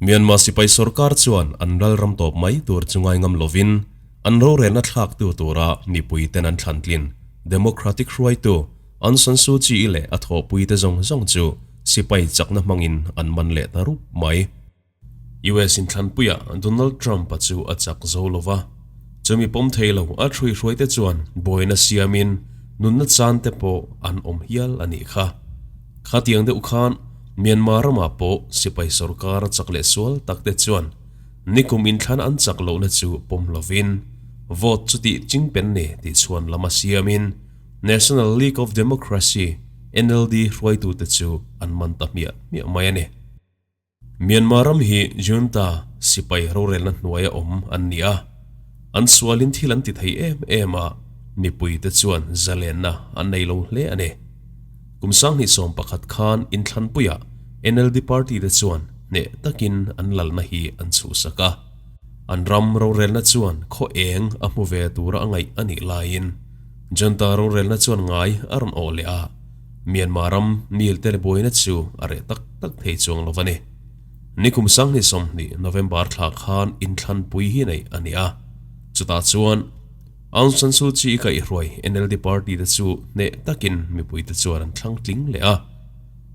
Myanmar sipai sorkar chuan an lalram tawp mai tur chu ngai ngam lovin an rorelna thlaktu tura mipuiten an thlan tlin Democratic hruaitu Aung San Suu Kyi leh a thawhpuite zawng zawng chu sipai chakna hmangin an man leh ta rup mai. US inthlanpuiah Donald Trump-a chu a chak zo lo va, chumi pawm thei lo a hruihruaite chuan buaina siamin nunna chan te pawh an awm hial a nih kha. Khatiang deuh khan Myanmar ramah pawh sipai sorkar chak leh sual tak te chuan nikum inthlan an chak lohna chu pawm lovin vote chu tih chingpen ni tih chhuan lama siamin National League of Democracy, NLD, hruaitute chu an man ta hmiah hmiah mai a ni. Myanmar ram hi Junta sipai rorelna hnuaia awm an ni a, an sualin thil an ti thei em em a, mipuite chuan zalenna an nei lo hle a ni. Kum 2011 khan inthlanpuiah NLD party te chuan hneh takin an lalna hi an chhuhsak a, an ram rorelna chuan khaw eng a hmu ve tura a ngaih a nih laiin Junta rorelna chuan ngai a rawn awh leh a. Myanmar ram mil te buaina chu a reh tak tak thei chuang lo a ni. Nikum 2020 November thla khan inthlanpui hi neih a ni a, chutah chuan Aung San Suu Kyi kaihhruai NLD party te chu hneh takin mipui te chuan an thlang tling leh a.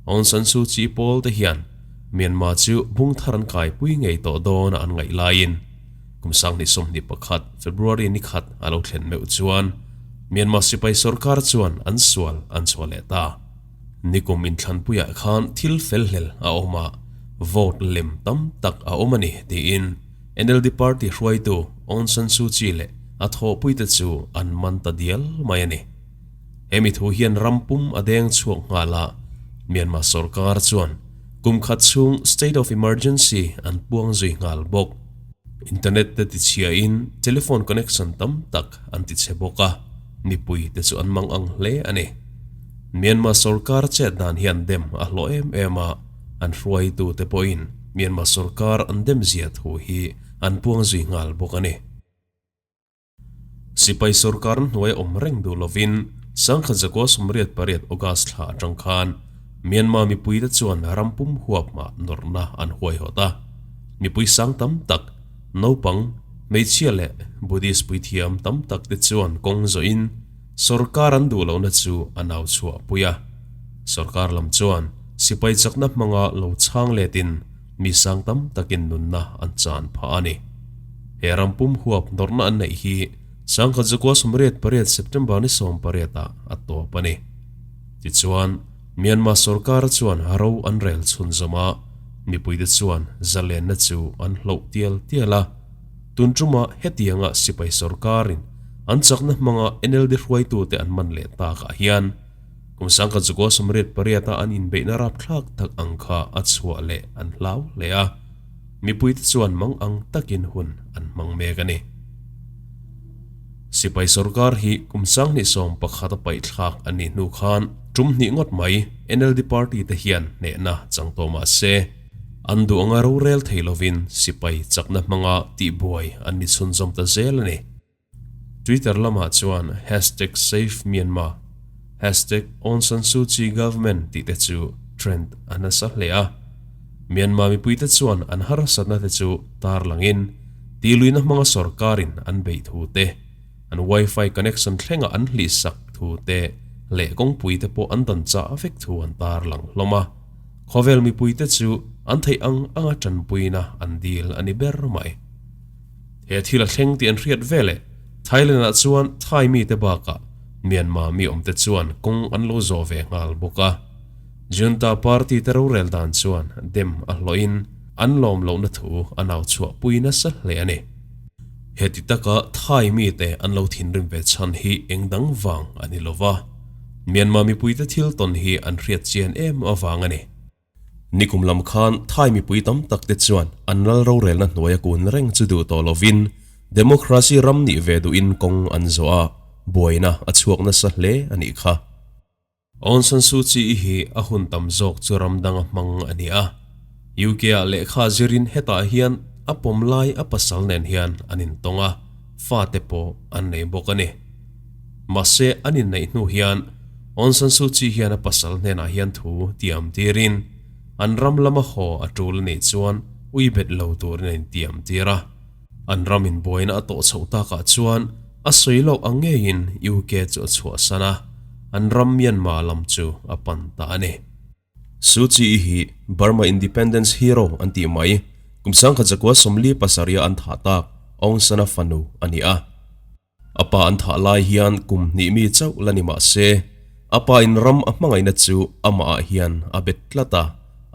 Aung San Suu Kyi pawl te hian Myanmar chu bung thar an kaipui ngei tawh dawn a an ngaih laiin Kum 2021 February ni khat a lo thlen meuh chuan Myanmar sipai sorkar chuan an sual an chhuah leh ta. Nikum inthlanpuiah khan thil fel hlel a awm a, vote lem tam tak a awm a ni tiin NLD party hruaitu Aung San Suu Kyi leh a thawhpuite chu an man ta dial mai a ni. Hemi thu hian ram pum a deng chhuak nghal a, Myanmar sorkar chuan kum khat chhung state of emergency an puang zui nghal bawk. Internet te tichhiain telephone connection tam tak an tichhe bawk a, mipui te chu an mang ang hle a ni. Myanmar sorkar chet dan hian dem a hlawh em em a, an hruaitu te pawhin Myanmar sorkar an dem zia thu hi an puang zui nghal bawk a ni. Sipai sorkar hnuai awm reng duh lovin 1988 August thla atang khan Myanmar mipuite chuan ram pum huap mah nawrhna an huaihawt a. Mipui sang tam tak, naupang, hmeichhia leh Buddhist puithiam tam tak te chuan kawng zawhin sorkar an duh lohna chu a nau chhuah pui a. Sorkar lam chuan sipai chakna hmanga lo chhang letin Mi sang tam takin nunna an chan phah a ni. He ram pum huap nawrhna an neih hi 1988 September ni 18 ah a tawp a ni. Tichuan, Myanmar sorkar chuan ro an rel chhunzawm a, mipuite chuan zalenna chu an hloh tial tial a. Tun ṭuma hetianga sipai sorkarin an chakna hmanga NLD hruaitute an man leh takah hian, Kum 1988 a an inbeihna rapthlak tak ang kha a chhuah leh an hlau hle a, mipuite chuan mang ang takin hun an hmang mek a ni. Sipai sorkar hi kum 2011 a paihthlak a nih hnu khan tum hnih ngawt mai NLD party te hian hnehna chang tawh mah se, an duh anga rorel thei lovin sipai chakna hmanga tihbuai an ni chhunzawm ta zel a ni. Twitter lamah chuan hashtag SaveMyanmar, hashtag AungSanSuuKyiGovernment tih te chu trend a nasa hle a. Myanmar mipuite chuan an harsatna te chu tarlangin tihluihna hmanga sorkarin an beih thu te, an wifi connection thlenga an hlihsak thu te leh kawngpui te pawh an dan chah vek thu an tarlang hlawm a. Khawvel mipuite chu an theih ang anga tanpuina an dil a ni ber mai. He thil a thleng tih an hriat veleh Thailand-ah chuan Thai mite bakah Myanmar mi awmte chuan kawng an lo zawh ve nghal bawk a. Junta party te rorel dan chuan dem a hlawhin an lawm lohna thu a nau chhuahpui nasa hle a ni. Heti taka Thai mite an lo thinrim ve chhan hi eng dang vang a ni lova, Myanmar mipuite thil tawn hi an hriat chian em avang a ni. Nikum lam khan Thai mipui tam tak te chuan an lal rorelna hnuaia kun reng chu duh tawh lovin democracy ram nih ve duhin kawng an zawh a, buaina a chhuak nasa hle a nih kha. Aung San Suu Kyi hi a hun tam zawk chu ram danga hmang a ni a, UK ah lehkha zirin hetah hian a pawm lai a pasal nen hian an intawng a, fate pawh an nei bawk a ni. Mahse, an inneih hnu hian Aung San Suu Kyi hian a pasal hnenah hian thu tiam tirin an ram lama haw a tul a nih chuan ui bet lo turin a intiam tir a. An ram inbuaina a tawh chhoh takah chuan a sawi loh ang ngeiin UK chu a chhuahsan a, an ram Myanmar lam chu a pan ta a ni. Suu Kyi hi Burma Independence Hero an tih mai, kum 1947 an thah tak Aung San-a fanu a ni a. A pa an thah lai hian kum hnih mi chauh la ni mah se, a pa in ram a hmangaihna chu amah ah hian a bet tlat a,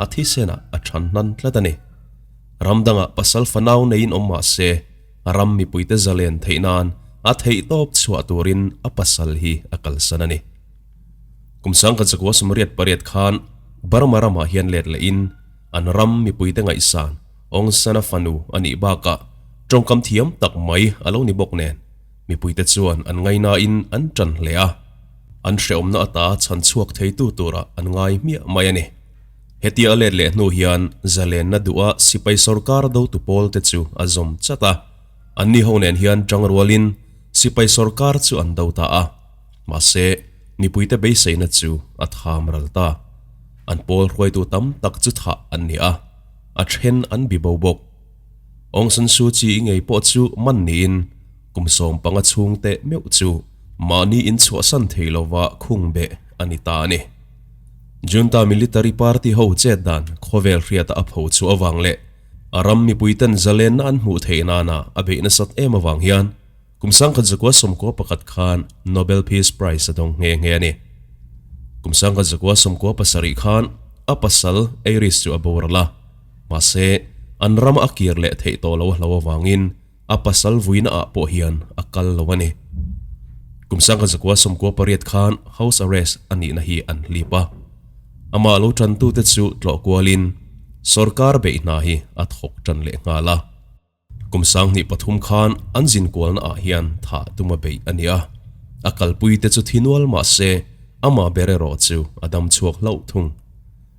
a thisenah a than hnan tlat a ni. Ram dangah pasal fanau neiin awm mah se, a ram mipuite zalen theih nan a theihtawp chhuah turin a pasal hi a kalsan a ni. Kum 1988 khan Burma ramah hian let lehin an ram mipuite ngaihsan Aung San-a fanu a nih bakah tawngkam thiam tak mai a lo ni bawk nen mipuite chuan an ngainain an tan hle a, an hrehawmna ata chhan chhuak theitu turah an ngai hmiah mai a ni. Hetia a let leh hnu hian zalenna duha sipai sawrkar dotu pawlte chu a zawm chat a, anni ho nen hian tangrualin sipai sawrkar chu an do ta a. Mahse, mipuite beiseina chu a tham ral ta. An pawl hruaitu tam tak chu thah an ni a, a then an bi bo bawk. Aung San Suu Kyi ngei pawh chu man niin kum 15 chhungte meuh chu mahni inchhuahsan thei lova khung beh a ni ta a ni. Junta military party ho chet dan khawvel hriata a pho chhuah avang leh a ram mipuiten zalenna an hmuh theih nana a beih nasat em avang hian Kum 1991 khan Nobel Peace Prize a dawng nghe nghe a ni. Kum 1997 khan a pasal Eiris chu a boral a, mahse an rama a kir leh theih tawh lo a hlo avangin a pasal vuina ah pawh hian a kal lo a ni. Kum 1998 khan house arrest a nihna hi an hlip a, amah lo tantute chu tlawh kualin sorkar beih hna hi a thawk tan leh nghal a. Kum 2003 khan an zin kualna ah hian thah tum a beih a ni a, a kalpui te chu thi nual mah se amah ber erawh chu a dam chhuak hlauh thung.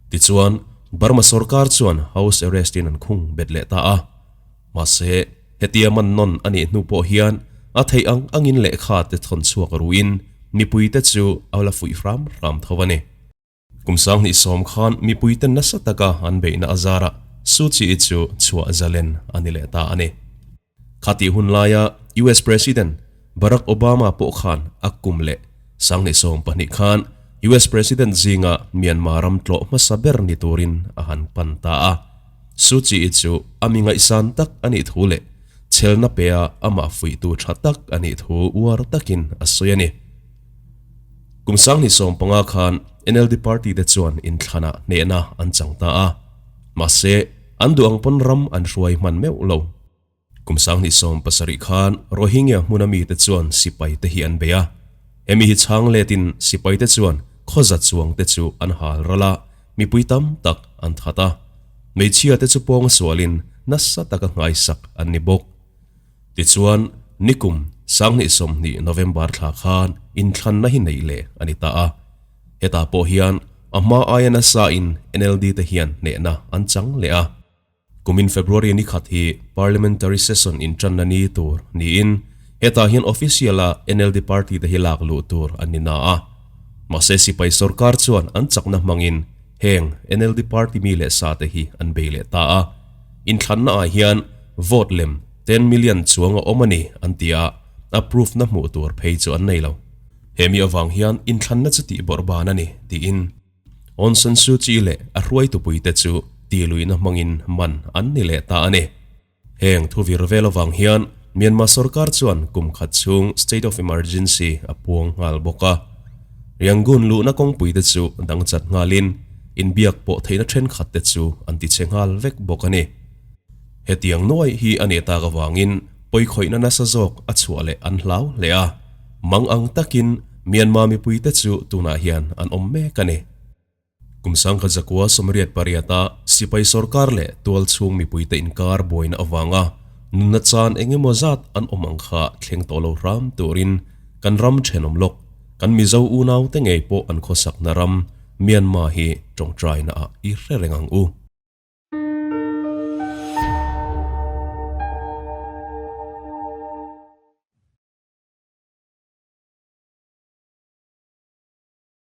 Tichuan, Burma sorkar chuan house arrest in an khung bet leh ta a. Mahse, hetia man nawn a nih hnu pawh hian a theih ang angin lehkha te thawn chhuak ruin mipui te chu a la fuih hram hram tho a ni. Kum 2010 khan mipuite nasa taka an beihna a zarah Suu Kyi chu chhuah zalen a ni leh ta a ni. Khatih hun laia US President Barack Obama pawh khan a kum leh 2012 khan US President zinga Myanmar ram tlawh hmasa ber ni turin a han pan ta a. Suu Kyi chu a mi ngaihsan tak a nih thu leh chhelna pea amah fuihtu tha tak a nih thu uar takin a sawi a ni. Kum 2015 khan NLD party te chuan inthlanah hnehna an chang ta a, mahse an duh ang pawn ram an hruai hman meuh lo. Kum 2017 khan Rohingya hmuna mite chuan sipai te hi an bei a, hemi hi chhang letin sipai te chuan khawza chuang te chu an hal ral a, mipui tam tak an that a, hmeichhia te chu pawng sualin nasa taka nghaisak an ni bawk. Tichuan, nikum 2020 November thla khan inthlanna hi neih leh a ni ta a. Hetah pawh hian a hma aia nasa in NLD te hian hnehna an chang leh a. Kumin February ni khat hi Parliamentary Session intanna ni tur niin hetah hian official a NLD party te hi lak luh tur an ni na a. Mahse sipai sorkar chuan an chakna hmangin heng NLD party mi leh sa te hi an bei leh ta a. Inthlanna ah hian vote lem 10 million chuang a awm a ni an ti a, a proof na hmuh tur phei chu an nei lo. He mi avang hian inthlanna chu tih bawrh ban a ni tiin Aung San Suu Kyi leh a hruaitupui te chu tihluihna hmangin man an ni leh ta a ni. Heng thu vir vel avang hian Myanmar sorkar chuan kum khat chhung state of emergency a puang nghal bawk a. Yangon luhna kawngpui te chu dang chat nghalin inbiak pawh theihna thenkhat te chu an ti chhe nghal vek bawk a ni. Hetiang nuai hi a nih tak avangin pawikhawihna nasa zawk a chhuah leh an hlau hle a, mang ang takin Myanmar mipuite chu tunah hian an awm mek a ni. Kum 1988 sipai sorkar leh tual chhung mipuite inkar buaina avanga nunna chan eng emaw zat an awm ang kha thleng tawh lo hram turin kan ram thenawm lawk, kan Mizo unaute ngei pawh an khawsakna ram Myanmar hi tawngtaina ah i hre reng ang u.